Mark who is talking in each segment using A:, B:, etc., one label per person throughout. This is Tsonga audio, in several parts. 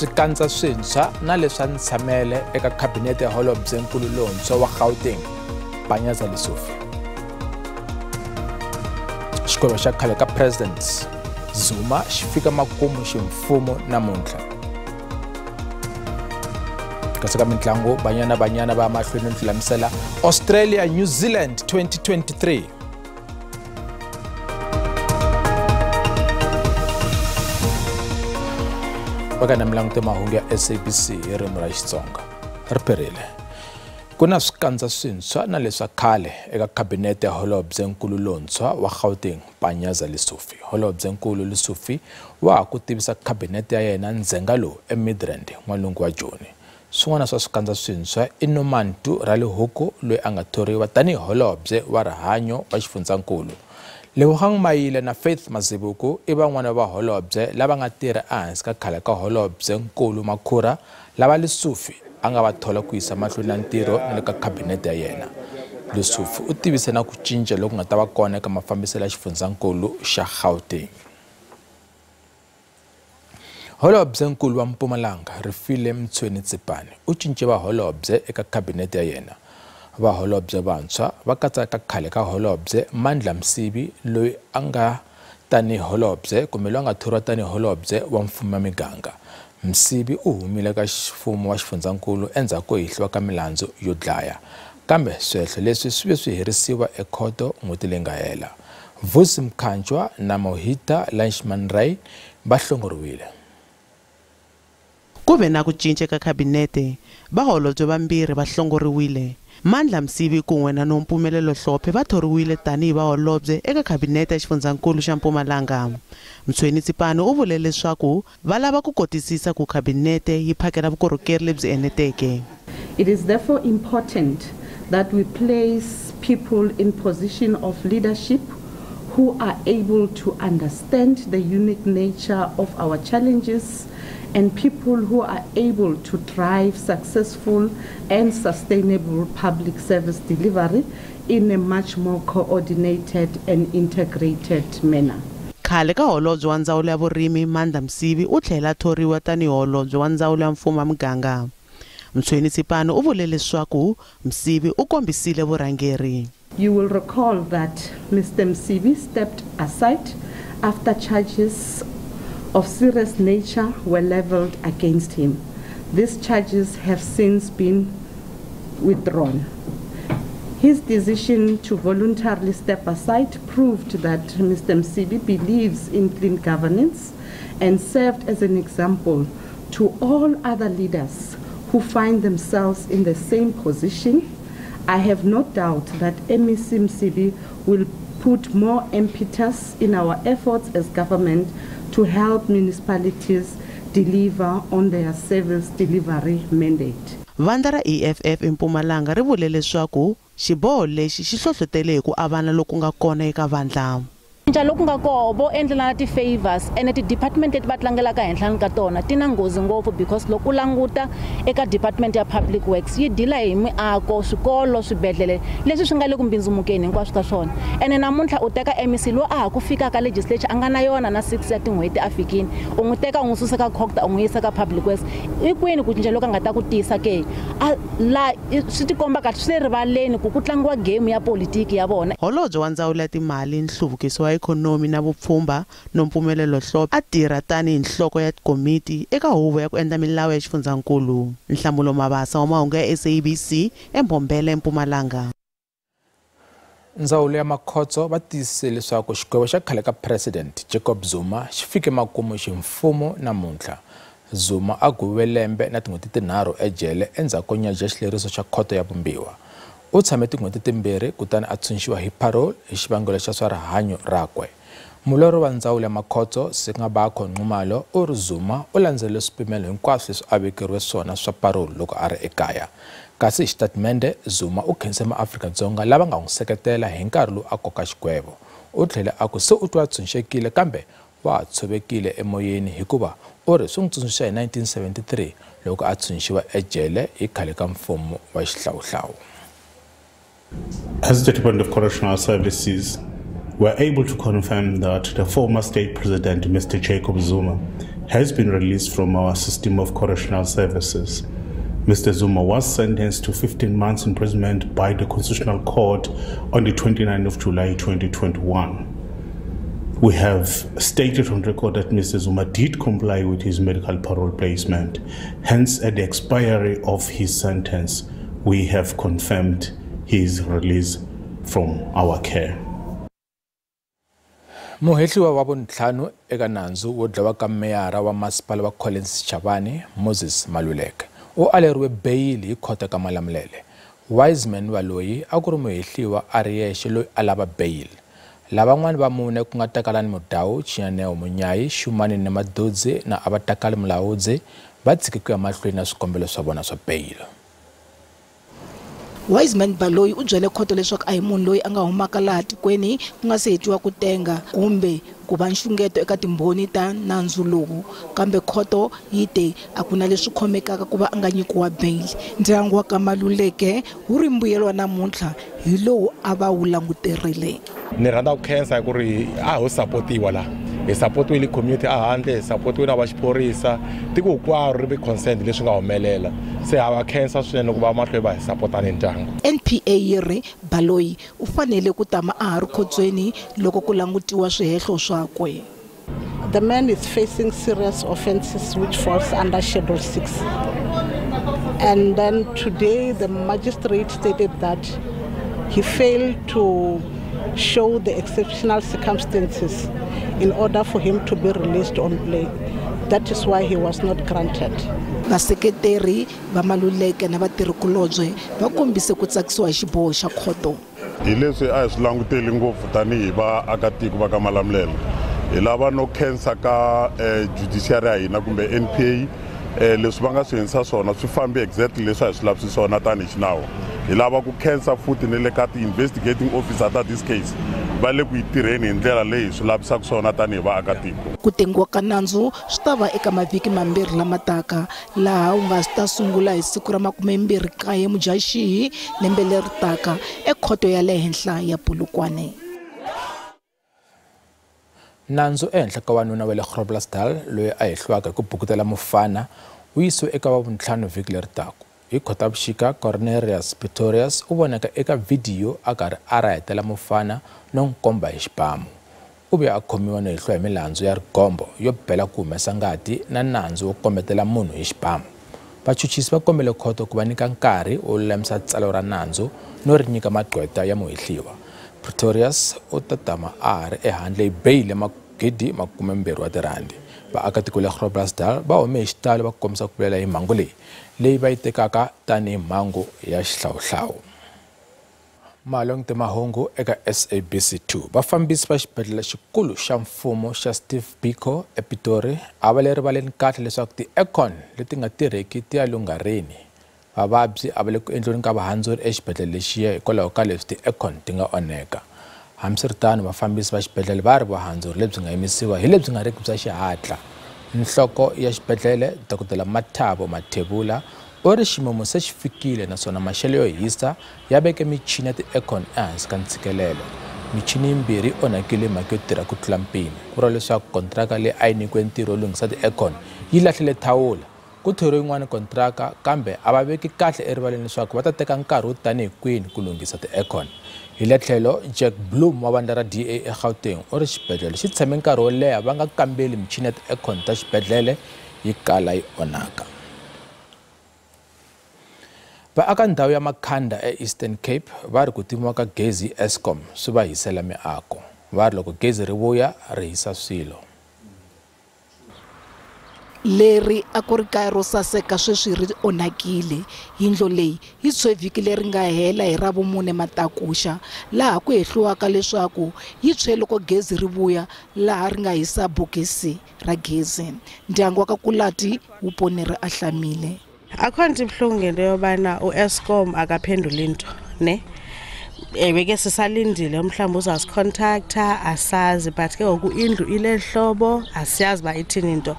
A: Swikandza swintshwa na leswa ntshamele eka khabinete ya holobyenkulu lontshwa wa Gauteng, Panyaza Lesufi. Xikolo xa khale ka President Zuma xi fika makumu ximfumo namuntlha. Kasi ka mintlangu, Banyana Banyana va mahlweni no tlulamisela Australia New Zealand 2023. Va na milanguto mahungu ya SABC hi ririmi ra Xitsonga ri perile. Ku na swikandza swintshwa na leswa khale eka khabinete ya holobyenkulu lontshwa wa Gauteng, Panyaza Lesufi. Holobyenkulu Lesufi wa ha ku tivisa khabinete ya yena ndzhenga lowu eMidrand, n'walungu wa Joni. Swin'wana swa swikandza swintshwa i Nomantu Ralehoko loyi a nga thoriwa tanihi holobye wa rihanyo wa xifundzankulu. Lebogang Maile na Faith Mazibuko i van'wana va holobye lava nga tirha ehansi ka khale ka holobyenkulu Makhura lava Lesufi a nga va thola ku yisa mahlweni na ntirho na le ka khabinete ya yena. Lesufi u tivise na ku cinca loku nga ta va kona eka mafambiselo ya xifundzankulu xa Gauteng. Holobyenkulu wa Mpumalanga Refilwe Mtsweni-Tsipane u cince vaholobye eka khabinete ya yena. Vaholobye vantshwa va katsa ka khale ka holobye Mandla Msibi loyi a nga tanihi holobye kumbe loyi a nga thoriwa tanihi holobye wa mfumo wa miganga. Msibi u humile ka mfumo wa xifundzankulu endzhaku ko hehliwa ka milandzu yo dlaya, kambe swihehlo leswi swi ve swi herisiwa ekhoto n'hweti leyi nga hela. Vusi Mkhatshwa na Mohita Lakshmanrai va hlongoriwile.
B: Ku ve na ku cinca ka khabinete, vaholobye vambirhi va hlongoriwile. Mandla Msibi kun'we na Nompumelelo Hlophe va thoriwile tanihi vaholobye eka khabinete ya xifundzankulu xa Mpumalanga. Mtsweni-Tsipane u vule leswaku va lava ku kotisisa ku khabinete yi phakela vukorhokeri lebyi eneteke.
C: It is therefore important that we place people in position of leadership who are able to understand the unique nature of our challenges and people who are able to drive successful and sustainable public service delivery in a much more coordinated and integrated manner.
B: Khale ka holobye wa ndzawulo ya vurimi Mandla Msibi u tlhela a thoriwa tanihi holobye wa ndzawulo ya mfumo wa muganga. Mtsweni-Tsipane u vule leswaku Msibi u kombisile vurhangeri.
C: You will recall that Mr. Msibi stepped aside after charges of serious nature were leveled against him. These charges have since been withdrawn. His decision to voluntarily step aside proved that Mr. Msibi believes in clean governance and served as an example to all other leaders who find themselves in the same position. I have no doubt that MEC Msibi will put more impetus in our efforts as government to help municipalities deliver on their service delivery mandate.
B: Vandla ra EFF eMpumalanga ri vule leswaku xiboho lexi xi hlohlotele hi ku avana loku nga kona eka vandla.
D: Cinca loku nga koho vo endlelana ti-favors ene ti-department leti va tlangelaka henhlani ka tona ti na nghozi ngopfu because loko u languta eka department ya public works yi dila hi miako, swikolo, swibedhlele leswi swi nga le ku mbindzumukeni hinkwaswo ka swona. Ene namuntlha u teka MEC loyi a ha ku fika ka legislature a nga na yona na 6 ya tin'hweti a fikini, u n'wi teka u n'wi susa ka COGTA u n'wi yisa ka public works. I kwini ku cinca loku a nga ta ku tisa ke? La swi tikomba kahle swi le rivaleni ku tlangiwa game ya politiki ya vona.
B: Holobye wa ndzawulo ya timali, nhluvukiso wa ikhonomi na vupfhumba Nompumelelo Hlophe a tirha tanihi nhloko ya komiti eka huvo ya ku endla milawu ya xifundzankulu. Nhlamulo Mabasa wa mahungu ya SABC eMbombela, eMpumalanga.
A: Ndzawulo ya makhotso va tiyisise leswaku xigwevo xa khale ka President Jacob Zuma xi fike makumu ximfumo namuntlha. Zuma a gweviwe lembe na tin'hweti tinharhu ejele endzhaku ko nyaja xileriso xa khoto ya vumbiwa. U tshame tin'hweti timbirhi kutani a tshunxiwa hi parole hi xivangelo xa swa rihanyo rakwe. Mulori wa ndzawulo ya makhotso Singabakho Nxumalo u ri Zuma u landzelele swipimelo hinkwaswo leswi a vekeriwe swona swa parole loko a ri ekaya. Kasi hi xitatimende Zuma u khense maAfrika-Dzonga lava nga n'wi seketela hi nkarhi lowu a koka xigwevo. U tlhele a ku se u twa tshunxekile kambe wa ha tshovekile emoyeni hikuva u ri swi n'wi tsundzuxa hi 1973 loko a tshunxiwa ejele hi khale ka mfumo wa xihlawuhlawu.
E: As the Department of Correctional Services, we are able to confirm that the former state president, Mr. Jacob Zuma, has been released from our system of correctional services. Mr. Zuma was sentenced to 15 months imprisonment by the Constitutional Court on the 29th of July 2021. We have stated on record that Mr. Zuma did comply with his medical parole placement. Hence, at the expiry of his sentence, we have confirmed his release from our care.
A: Muhehliwa wa vuntlhanu eka nandzu wo dlawa ka meyara wa masipala wa Collins Chabane, Moses Maluleke, u aleriwe beyili hi khoto ka Malamulele. Wiseman Baloyi a ku ri muhehliwa a ri yexe loyi a lava beyili. Lavan'wana va mune ku nga Takalani Mudau, Tshinyaneo Munyayi, Shumani Nemadudzi na Avatakali Mulaudzi va tshike ku ya mahlweni na swikombelo swa vona swa beyili.
F: Wiseman Baloyi u byele khoto leswaku a hi munhu loyi a nga humaka laha tikweni ku nga se hetiwa ku tenga kumbe ku va nxungeto eka timbhoni ta nandzu lowu, kambe khoto yi te a ku na leswi khomekaka ku va a nga nyikiwa bail. Ndyangu wa ka Maluleke wu ri mbuyelo wa namuntlha hi lowu a va wu languterile.
G: Ni rhandza ku khensa hi ku ri a ho sapotiwa laha, hi sapotiwile community a handle, hi sapotiwile na va xiphorisa, tiko hinkwaro ri vi consent leswi nga humelela. Se ha va khensa swinene ku va mahlweni va hi sapotana ndyangu.
F: NPA yi ri Baloyi u fanele ku tama a ha ri khotsweni loko ku langutiwa swihehlo swakwe.
C: The man is facing serious offenses which falls under Schedule 6. And then today the magistrate stated that he failed to show the exceptional circumstances in order for him to be released on bail. That is why he was not granted.
F: Vaseketeri va Maluleke na vatirhikulobye va kombise ku tsakisiwa hi xiboho xa khoto.
H: Hi leswi a hi swi languteli ngopfu tanihi vaakatiko va ka Malamulele, hi lava no khensa ka judiciary ya hina kumbe NPA, leswi va nga swi endlisa swona swi fambi exactly leswi a hi swi lavisi swona tanihi xinawu. Hi lava ku khensa futhi ni le ka ti-investigating officer ta this case, va le ku yi tirheni hi ndlela leyi hi swi lavisaka swona tanihi vaakatiko.
F: Ku tengiwa ka nandzu swi ta va eka mavhiki mambirhi lama taka, laha wu nga ta sungula hi siku ra 29 Mudyaxihi lembe leri taka ekhoto ya le henhla ya Polokwane.
A: Nandzu ehenhla ka wanuna wa le Groblersdal loyi a hehliwaka hi ku bukutela mufana wu yisiwe eka vavuntlhanu vhiki leri taka. Hi Khotavuxika, Cornelius Pretorius u vonaka eka vhidiyo a karhi a rahetela mufana no n'wi komba hi xibamu. U vuye a khomiwa no hehliwa hi milandzu ya rigombo yo bela ku humesa ngati na nandzu wo kombetela munhu hi xibamu. Vachuchisi va kombele khoto ku va nyika nkarhi wo lulamisa tsalwa ra nandzu no ri nyika magqweta ya muhehliwa. Pretorius u ta tama a ha ri ehandle hi beyili ya 20,000 wa tirhandi. Vaakatiko le Groblersdal va hume hi xitalo va kombisa ku vilela hi mhangu leyi va yi tekaka tanihi mhangu ya xihlawuhlawu. Mahlong timahungu eka SABC 2. Vafambisi va xibedhlele xikulu xa mfumo xa Steve Biko ePitori a va le rivaleni kahle leswaku ti-aircon leti nga tirheki ti ya lungharini. Vavabyi a va le ku endliweni ka vahandzuri exibedhlele lexiya hikwalaho ka leswi ti-aircon ti nga onheka. Hambiswiritano, vafambisi va xibedhlele va ri vuhandzuri lebyi nga yimisiwa hi lebyi nga riki bya xihatla. Nhloko ya xibedhlele, Dr. Mathabo Mathebula, u ri ximumu se xi fikile naswona maxelo yo hisa ya veke michini ya ti-aircon ehansi ka ntshikelelo. Michini yimbirhi yi onhakile hi mhaka yo tirha ku tlula mpimo. Ku vuriwa leswaku kontraka leyi a yi nyikiwe ntirho wo lunghisa ti-aircon yi lahlile thawula. Ku thoriwe yin'wana kontraka kambe a va veki kahle erivaleni leswaku va ta teka nkarhi wo tanihi kwini ku lunghisa ti-aircon. Hi le tlhelo, Jack Bloom wa vandla ra DA eGauteng u ri xibedhlele xi tshame nkarhi wo leha va nga kambeli michini ya ti-aircon ta xibedhlele yi kala yi onhaka. Vaaka ndhawu ya Makhanda eEastern Cape va ri ku timiwa ka gezi hi Eskom swi va hisela miako. Va ri loko gezi ri vuya ri hisa swilo.
F: Leri a ku ri kaya ro saseka sweswi ri onhakile. Yindlu leyi yi tshwe vhiki leri nga hela hi Ravumune matakuxa, laha ku hehliwaka leswaku yi tshwe loko gezi ri vuya, laha ri nga hisa bokisi ra gezi. Ndyangu wa ka Kulati wu pone ri ahlamile.
I: Akho nto ibuhlungu ngento yobana uEskom akaphenduli into, ne? Ewe ke sisalindile mhlawumbi uzasicontacta, asazi, but ke ngoku indlu ile hlobo asiyazi uba ithini into.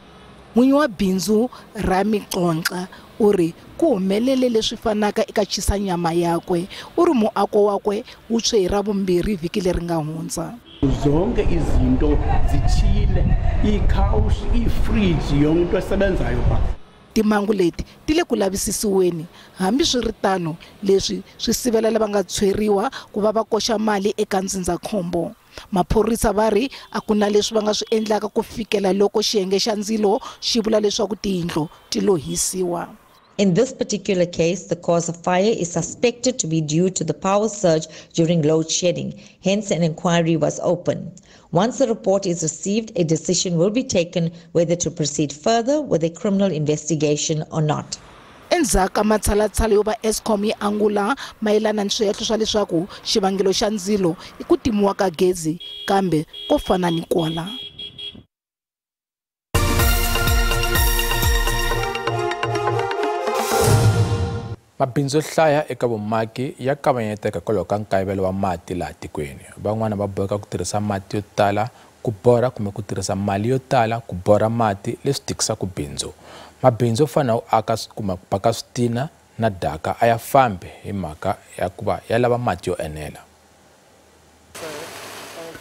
F: N'winyi wa bindzu Rami Xonxa u ri ku humelele leswi fanaka eka chisanyama yakwe. U ri muako wakwe wu tshwe hi Ravumbirhi vhiki leri nga hundza.
J: Zonke izinto zitshile, iikhawushi, iifriji, yonke into esebenzayo pha.
F: Timhangu leti ti le ku lavisisiweni, hambiswiritano leswi swi sivela lava nga tshweriwa ku va va koxa mali eka ndzindzakhombo. Maphorisa va ri a ku na leswi va nga swi endlaka ku fikela loko xiyenge xa ndzilo xi vula leswaku tiyindlu ti lo hisiwa.
K: In this particular case, the cause of fire is suspected to be due to the power surge during load shedding. Hence, an inquiry was opened. Once the report is received, a decision will be taken whether to proceed further with a criminal investigation or not.
F: Endzhaku ka matshalatshala yo va Eskom yi angula mayelana ni swihehlo swa leswaku xivangelo xa ndzilo i ku timiwa ka gezi kambe ko fana ni kwala.
A: Mabindzu yo hlaya eka vumaki ya kavanyeteka hikwalaho ka nkayivelo wa mati laha tikweni. Van'wana va boheka ku tirhisa mati yo tala ku borha kumbe ku tirhisa mali yo tala ku borha mati, leswi tikisaka bindzu. Mabindzu yo fana na ku aka kumbe ku baka switina na daka a ya fambi hi mhaka ya ku va ya lava mati yo enela.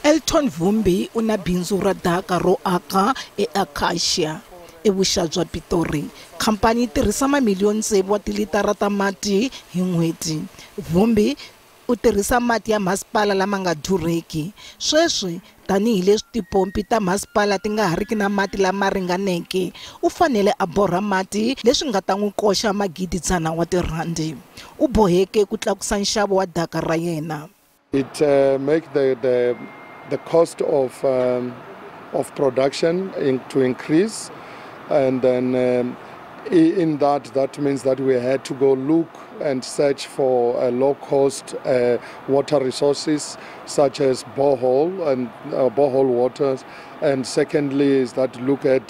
F: Elton Vumbi u na bindzu ra daka ro aka eAcacia evuxa bya Pitori. Khampani yi tirhisa mamiliyoni tsevu wa tilitara ta mati hi n'hweti. Vumbi u tirhisa mati ya masipala lama nga durheki. Sweswi tanihileswi tipompi ta masipala ti nga ha riki na mati lama ringaneke, u fanele a borha mati leswi nga ta n'wi koxa magididzana wa tirhandi. U boheke ku tlakusa nxavo wa daka ra yena.
L: It make the cost of production to increase, and then in that means that we had to go look and search for low cost water resources such as borehole and borehole waters, and secondly is that look at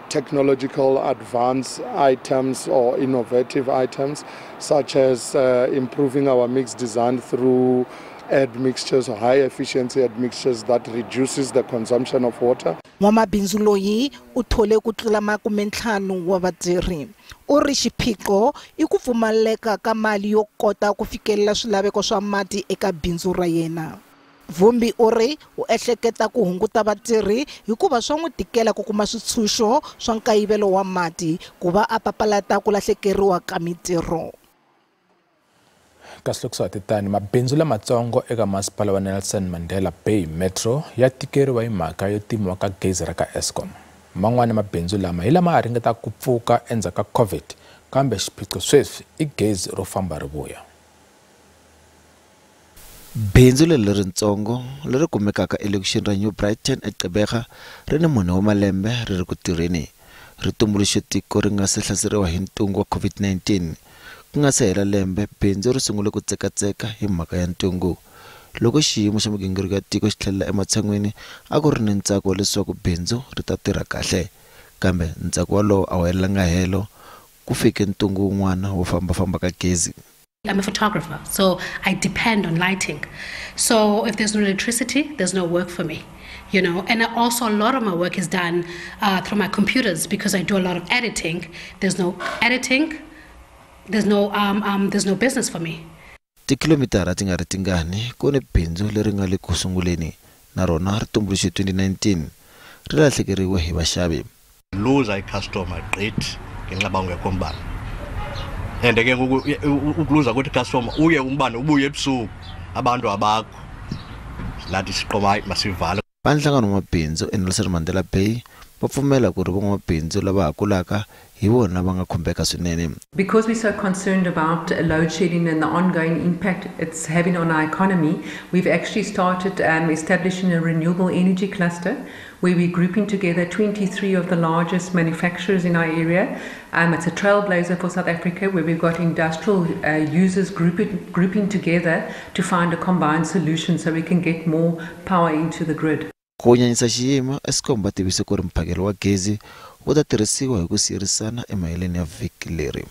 L: technological advanced items or innovative items such as improving our mix design through admixtures or high efficiency admixtures that reduces the consumption of water.
F: N'wamabindzu loyi u thole ku tlula 50 wa vatirhi. U ri xiphiqo i ku pfumaleka ka mali yo kota ku fikelela swilaveko swa mati eka bindzu ra yena. Vumbi u ri u ehleketa ku hunguta vatirhi hikuva swa n'wi tikela ku kuma switshunxo swa nkayivelo wa mati ku va a papalata ku lahlekeriwa ka mitirho.
A: Kasi loko swa titani, mabindzu lamatsongo eka masipala wa Nelson Mandela Bay Metro ya tikeriwa hi mhaka yo timiwa ka gezi ra ka Eskom. Man'wana mabindzu lama hi lama a ringetaka ku pfuka endzhaku ka COVID, kambe xiphiqo sweswi i gezi ro famba ri vuya.
M: Bindzu leri leritsongo leri kumekaka elokixini ra New Brighton eGqeberha ri ni 4 wa malembe ri ri ku tirheni. Ri tumbuluxe tiko ri nga se hlaseriwa hi ntungu wa COVID-19. Ku nga se hela lembe, bindzu ri sungule ku tsekatseka hi mhaka ya ntungu. Loko xiyimo xa migingiriko ya tiko xi tlhelela ematshan'wini, a ku ri ni ntsako wa leswaku bindzu ri ta tirha kahle. Kambe ntsako wolowo a wu helelanga helo, ku fike ntungu wun'wana wo fambafamba ka gezi.
N: I'm a photographer, so I depend on lighting. So if there's no electricity, there's no work for me, you know. And also a lot of my work is done through my computers because I do a lot of editing. There's no editing, there's no business for me.
M: Tikilomitara ti nga ri tingani ku ni bindzu leri nga le ku sunguleni na rona ri tumbuluxe 2019 ri lahlekeriwe hi vaxavi.
O: Luza i-customer gqithi ngenxa yoba ungekho umbane. And ke ngoku ukuluza kuthi customer uye umbane ubuye ebusuku abantu abakho lathi siqoma hayi masivale.
M: Va nhlangano wa mabindzu eNelson Mandela Bay va pfumela ku ri van'wamabindzu lava ha kulaka hi vona va nga khumbeka swinene.
P: Because we're so concerned about load shedding and the ongoing impact it's having on our economy, we've actually started establishing a renewable energy cluster where we're grouping together 23 of the largest manufacturers in our area. It's a trailblazer for South Africa where we've got industrial users grouping together to find a combined solution so we can get more power into the grid.
M: Ku nyanyisa xiyimo, Eskom va tivise ku ri mphakelo wa gezi wu ta tirhisiwa hi ku siyerisana emaheleni ya vhiki leri.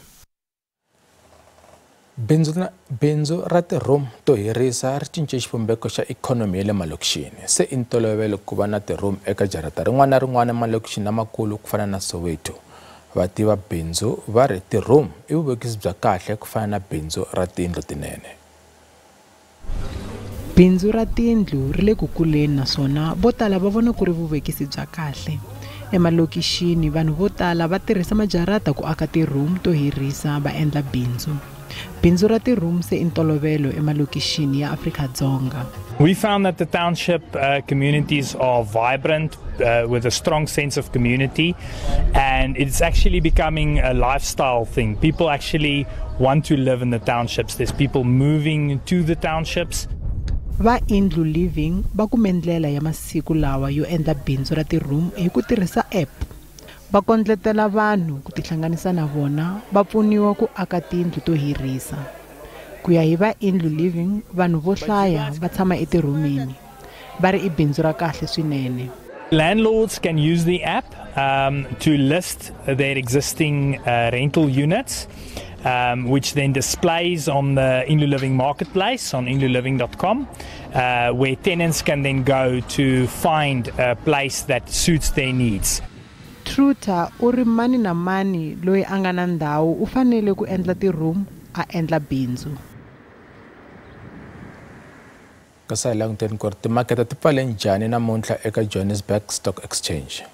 A: Bindzu ra ti-room to hirisa ri cince xivumbeko xa ikhonomi ya le malokixini. Se i ntolovelo ku va na ti-room eka jarata rin'wana na rin'wana emalokixini lamakulu ku fana na Soweto. Vativa bindzu va ri ti-room i vuvekisi bya kahle ku fana na bindzu ra tiyindlu tinene.
Q: Bindzu ra tindlu ri le ku kuleni naswona vo tala va vona ku ri vuvekisi bya kahle. Emalokixini vanhu vo tala va tirhisa majarata ku aka ti-room to hirhisa va endla bindzu. Bindzu ra ti-room se i ntolovelo emalokixini ya Afrika-Dzonga.
R: We found that the township communities are vibrant with a strong sense of community, and it's actually becoming a lifestyle thing. People actually want to live in the townships. There's people moving to the townships.
Q: Va Indlu Living va kume ndlela ya masiku lawa yo endla bindzu ra ti-room hi ku tirhisa app. Va kondletela vanhu ku tihlanganisa na vona va pfuniwa ku aka tindlu to hirhisa. Ku ya hi va Indlu Living, vanhu vo hlaya va tshama etirhumini. Va ri i bindzu ra kahle swinene.
R: Landlords can use the app to list their existing rental units, which then displays on the Indlu Living marketplace on indluliving.com, where tenants can then go to find a place that suits their needs.
Q: Truter u ri mani na mani loyi a nga na ndhawu u fanele ku endla ti-room a endla bindzu.
A: Kasi hi languteni ku ri timakete ti pfale njhani namuntlha eka Johannesburg Stock Exchange.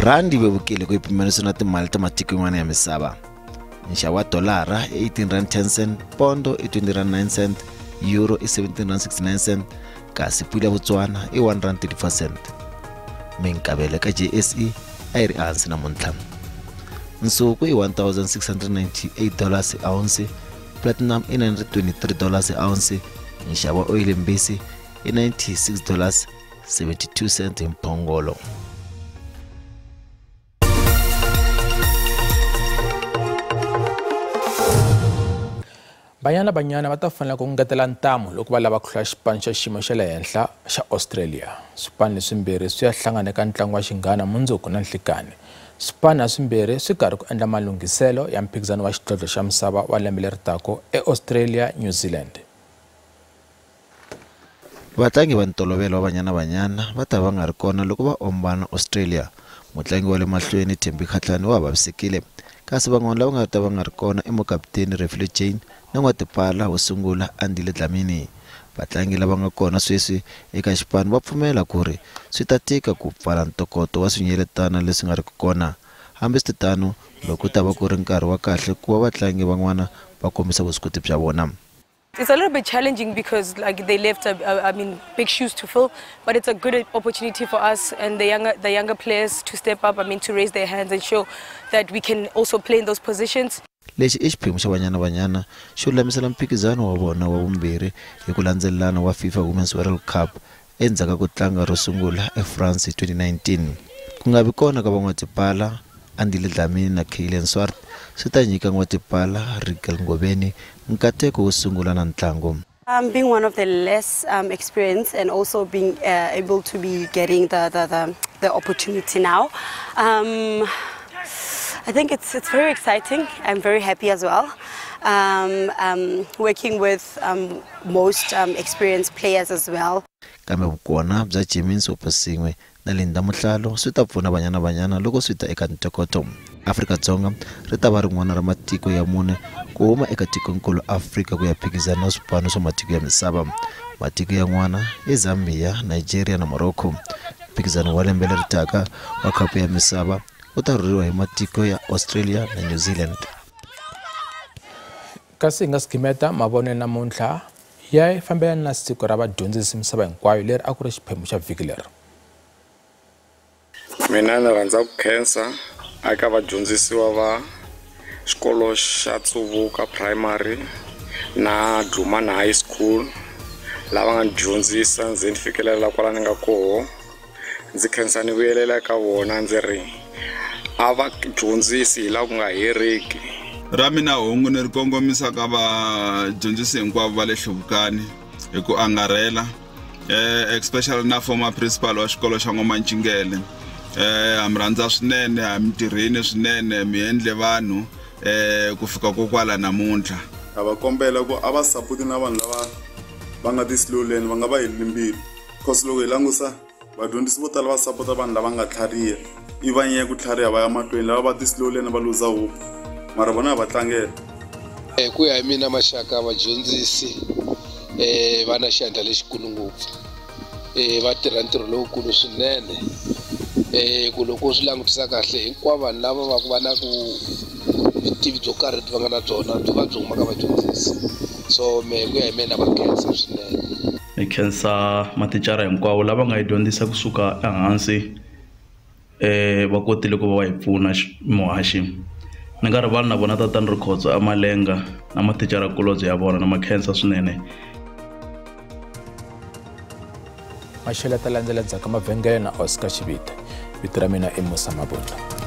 M: Randi vevukile ku yi pimanisiwa na timali ta matiko yin'wana ya misava. Nxavo wa dolara i R18.10, pondo i R20.09, euro i R17.69, kasi pula ya Botswana i R1.34. Minkavelo eka JSE a yi ri ehansi namuntlha. Nsuku i $1,698 ounce, platinum i $923 ounce, nxavo wa oyili mbisi i $96.72 hi mphongolo.
A: Banyana Banyana va ta fanela ku ngetela ntamu loko va lava ku hlula xipano xa xiyimo xa le henhla xa Australia. Swipano leswimbirhi swi ya hlangana eka ntlangu wa xinghana mundzuku na nhlikani. Swipano haswimbirhi swi karhi ku endla malunghiselo ya mphikizano wa xidlodlo xa misava wa lembe leri taka eAustralia, New Zealand.
M: Vatlangi va ntolovelo wa Banyana Banyana va ta va nga ri kona loko va ombana Australia. Mutlangi wa le mahlweni Thembi Kgatlana wa vavisekile, kasi van'wana lava nga ta va nga ri kona i mukaputeni Refiloe Jane na n'watipala wo sungula Andile Dlamini. Vatlangi lava nga kona sweswi eka xipano va pfumela ku ri swi ta tika ku pfala ntokoto wa swinyeletana leswi nga riki kona. Hambiswiritano, loko ku ta va ku ri nkarhi wa kahle ku va vatlangi van'wana va kombisa vuswikoti bya vona.
S: It's a little bit challenging because like they left big shoes to fill, but it's a good opportunity for us and the younger players to step up, to raise their hands and show that we can also play in those positions.
M: Lexi i xiphemu xa Banyana Banyana xo lulamisela mphikizano wa vona wa vumbirhi hi ku landzelelana wa FIFA Women's World Cup endzhaku ka ku tlanga ro sungula eFrance hi 2019. Ku nga vi kona ka van'watipala Andile Dlamini na Kaylin Swart swi ta nyika n'watipala Rigel Ngobeni nkateko wo sungula na ntlangu.
T: Being one of the less experienced and also being able to be getting the opportunity now, I think it's very exciting. I'm very happy as well. Working with most experienced players as well.
M: Kambe vukona bya James Oposingwe na Linda Motlhalo swi ta pfuna Banyana Banyana loko swi ta eka ntokoto. Afrika-Dzonga ri ta va rin'wana ra matiko ya mune ku huma eka tikonkulu Afrika ku ya phikizana na swipano swa matiko ya misava. Matiko yan'wana i Zambia, Nigeria na Morocco. Mphikizano wa lembe leri taka wa khapu ya misava wu ta rhurhiwa hi matiko ya Australia na New Zealand.
A: Kasi hi nga sigimeta mavonelo namuntlha ya fambelana na siku ra vadyondzisi misava hinkwayo leri a ku ri xiphemu xa vhiki leri.
U: Mina ni rhandza ku khensa eka vadyondzisiwa va xikolo xa Tsuvuka Primary na Dlumana High School lava nga ni dyondzisa ndzi ni fikelela kwala ni nga koho. Ndzi khensa ni vuyelela eka vona ndzi ri a va dyondzisi hi laha ku nga heriki.
V: Ra mina hungu ni ri kongomisa ka vadyondzisi hinkwavo va le Hluvukani hi ku angarhela, especially na former principal wa xikolo xa N'wamanchingele. Ha mi rhandza swinene, ha mi tirhini swinene, mi endle vanhu ku fika kokwala namuntlha.
W: Ha va kombela ku a va support na vanhu lava va nga ti-slow learn, va nga va heleli mbilu, cause loko hi langusa vadyondzisi vo tala va sapota vanhu lava nga tlhariha, i va nyeka ku tlhariha va ya mahlweni, lava va ti-slow learn va luza hope, mara vona va tlangela.
X: Hi ku ya hi mina maxaka vadyondzisi
B: Va na xandla lexikulu ngopfu. Va tirha ntirho lowukulu swinene. Ku loko u swi langutisa kahle hinkwavo vanhu lava va ku va na ku vutivi byo karhi lebyi va nga na byona byi va byi huma ka vadyondzisi. So mehe ku ya hi mina va khensa swinene.
D: Ni khensa mathicara hinkwawo lava nga hi dyondzisa kusuka ehansi, va kotile ku va va hi pfuna muhaxi. Ni nga rivali na vona tatana Rikhotso a Malenga na mathicara kulobye ya vona na makhensa swinene.
A: Maxelo ta landzela ndzhaku ka mavhengele na Oscar Xivita. Vito ra mina i Musa Mabunda.